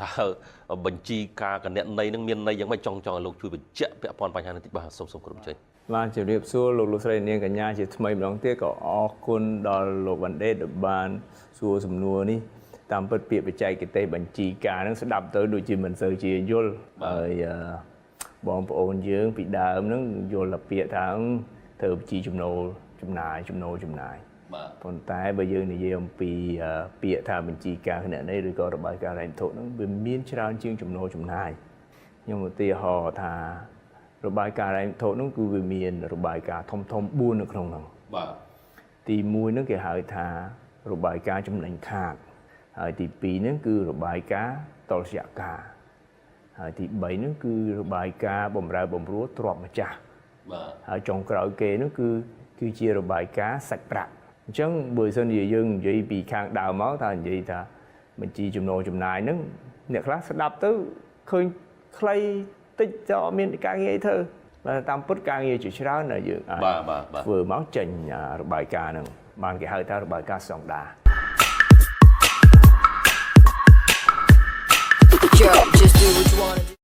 តើបញ្ជីការគណនេយ្យនឹងមានន័យយ៉ាងម៉េចចង់ចង់ឲ្យលោកជួយបញ្ជាក់ពាក់ព័ន្ធបញ្ហានេះតិចបាទសូមសូមគ្រប់ជ័យ បាទជម្រាបសួរលោកលោកស្រីនាងកញ្ញាជាថ្មីម្ដងទៀតក៏អរគុណដល់លោកបណ្ឌិតដែលបានសួរសំណួរនេះតាមពិតពាក្យបច្ចេកទេសបញ្ជីការហ្នឹងស្ដាប់ទៅដូចជាមិនសូវជាយល់ហើយបងប្អូនយើងពីដើមហ្នឹងយល់តែពាក្យថាធ្វើបញ្ជីចំណូលចំណាយចំណូលចំណាយ បាទ ប៉ុន្តែបើយើងនិយាយអំពីពាក្យថាបញ្ជីការគណនេយ្យឬក៏របាយការណ៍ហិរញ្ញវត្ថុហ្នឹងវាមានច្រើនជាងចំណូលចំណាយខ្ញុំឧទាហរណ៍ថារបាយការណ៍ហិរញ្ញវត្ថុហ្នឹងគឺវាមានរបាយការណ៍ធំធំ4នៅក្នុងហ្នឹង បាទ ទី1ហ្នឹងគេហៅថារបាយការណ៍ចំណេញខាតហើយទី2ហ្នឹងគឺរបាយការណ៍តុល្យការហើយទី3ហ្នឹងគឺរបាយការណ៍បំរើបំរួលទ្រព្យម្ចាស់ បាទ ហើយចុងក្រោយគេហ្នឹងគឺគឺជារបាយការណ៍សាច់ប្រាក់អញ្ចឹងបើសិនជាយើងនិយាយពីខាងដើមមកថានិយាយថាបញ្ជីចំណូលចំណាយហ្នឹងអ្នកខ្លះស្ដាប់ទៅឃើញខ្លីតិចទៅអត់មានការងារអីធ្វើបាទតាមពិតការងារជាច្រើនដែលយើងអាច បាទបាទបាទ ធ្វើមកចេញរបាយការណ៍ហ្នឹងបានគេហៅថារបាយការណ៍ស្តង់ដារ។